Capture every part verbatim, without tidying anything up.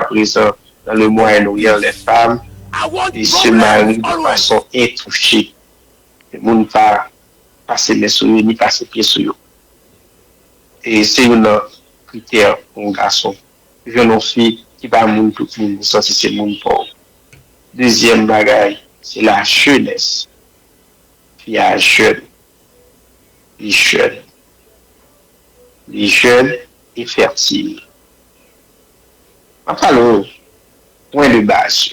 prezan nan le Moyen-Orient, les femmes, e se mari de façon intouchée. Moun pa pase men sou yo, ni pase pye sou yo. E se youn nan kritè pou yon gason. Jwenn yon fi ki pa moun tout moun, ou santi se moun pa w. Dezyèm bagay, se la jeunesse. Fi a jèn. Li jèn. Li jèn e fètil. M ap pale w pwen de baz.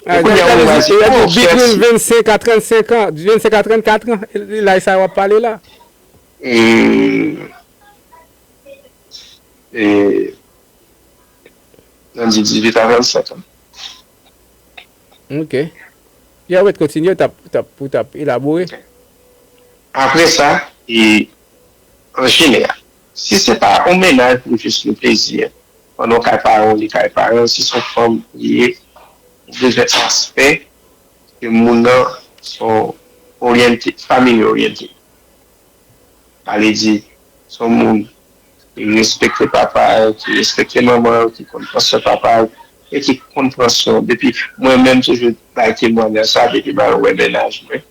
Ah, kounye a, ou di, yo di between vennsenk a trannsenk an, vennsenk a trannkat an, e laj sa w ap pale la. E, e, nan di dizuit a vennsenk an. Ok. Ya, w ret kontinye, w t ap, w t ap, w t ap elabore. Apre sa, e, an jeneral, si se pa yon mennaj pou jis le plezi, pandan w kay paran w, li kay paran w, si se yon fanm li ye, ou bezwen aspè ke moun nan se yon oryante, family oriented. Sa vle di, se yon moun ki respekte papa l, ki respekte manman l, ki konn pran swen papa l, e ki konn pran swen w. Depi, mwen menm toujou bay temwanyaj sa, depi m al wè mennaj mwen.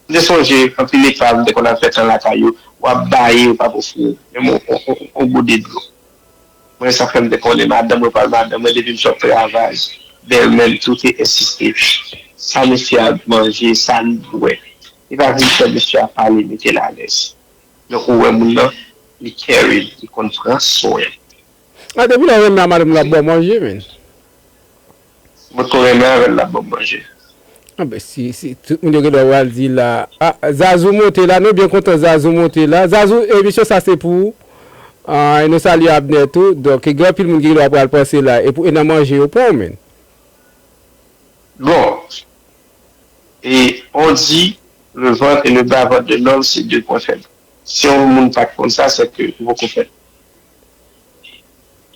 M te sonje, anpil etap, m te konn al fè tan lakay yo, w ap baye, yo p ap ofri w menm yon, yon, yon, yon gode dlo. Mwen, sa fè m te konnen madanm mwen pral madanm mwen, depi m sot travay, bèlmè m tou te ensiste. Sa mesye a manje, sa l bwè. Li pa vin fè mesye a pale, mete l alèz. Donk, ou wè moun nan, li caring, li konn pran swen. Ah, depi lè w renmen a madanm, l ap ba w manje, men. Mwen ko renmen avè l, l ap ban m manje. Ah ben, si, si tout moun yo gen dwa pral di la, ah, Zazou monte la, nou byen kontan Zazou monte la. Zazou, emisyon sa se pou ou. Ah, e nou salye Abner tou. Donk, gen anpil moun ki gen dwa pral panse la. E pou, e nan manje yo pran w, men. Bon, et on dit, le ventre et le bas-ventre de l'homme, c'est deux points faibles. Si yon moun pa t konn sa, se ke ou poko fèt.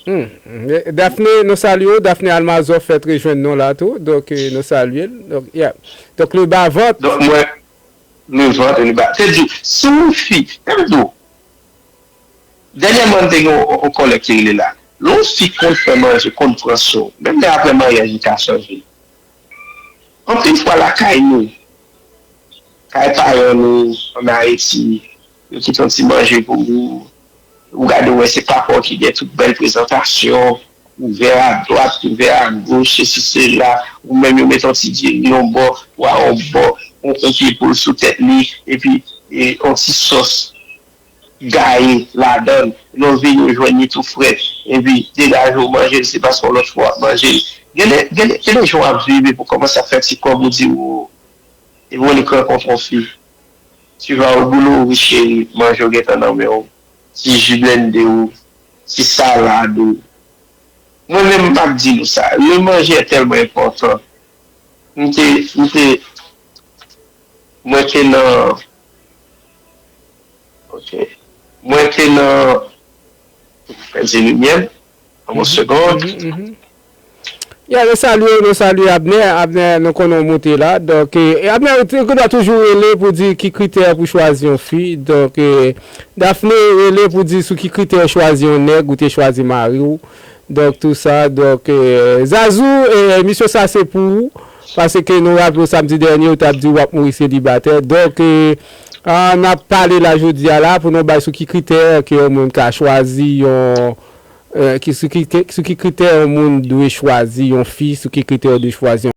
Hmm. Daphné, nou salye w. Daphné Almazov fèt rejwenn nou la tou. Donk, eh, nou salye l. Donk, yeah. Donk, le bas-ventre. Donk, mwen, le ventre, le bas. Se di, si yon fi, tande w, dènyèman, m te gen yon, yon kòlèg ki rele la. Lè yon fi konn fè manje, konn pran swen w, menm lè apre maryaj, li ka chanje. Anpil fwa lakay nou, kay paran nou, ann Ayiti, yo kite yon ti manje pou ou. Ou gade, ou wè se papa w ki gen tout bèl prezantasyon, ouvè a dwat, ouvè a goch, sesi, sela, ou menm yo mete yon ti diri yon bò, pwa yon bò, yon, yon pye poul sou tèt li, epi, e, yon ti sòs gaye ladan l. Lè w vini, w jwenn li tou frèt. Epi, degaje w manje l, se paske yon lòt fwa w ap manje l. Gen de, gen de, gen de jan w ap viv epi w kòmanse ap fè ti kòb, ou di, o, epi w li rankontre yon fi. Tu vas au boulot, wi cheri, manje w gentan nan men w. Ti ji blende w, ti salad ou. Mwen menm, m p ap di nou sa. Le manje est tellement important. M te, m te, mwen te nan, ok. Mwen te nan, pèdi limyè m, an yon segond. Ya, nou salye, nou salye Abner. Abner, nou konnen w monte la. Donk, eh, Abner, ou te, ou dwa toujou rele pou di ki kritè pou chwazi yon fi. Donk, eh, Daphné rele pou di sou ki kritè w chwazi yon nèg, ou te chwazi mari w. Donk, tou sa. Donk, eh, Zazou, eh, emisyon sa se pou ou. Paske nou raple w samdi dènye, ou t ap di w ap mouri selibatè. Donk, eh, ah, n ap pale la jodi a la pou nou bay sou ki kritè ke yon moun ka chwazi yon, eh, ki, sou ki, sou ki kritè yon moun dwe chwazi yon fi, sou ki kritè w dwe chwazi yon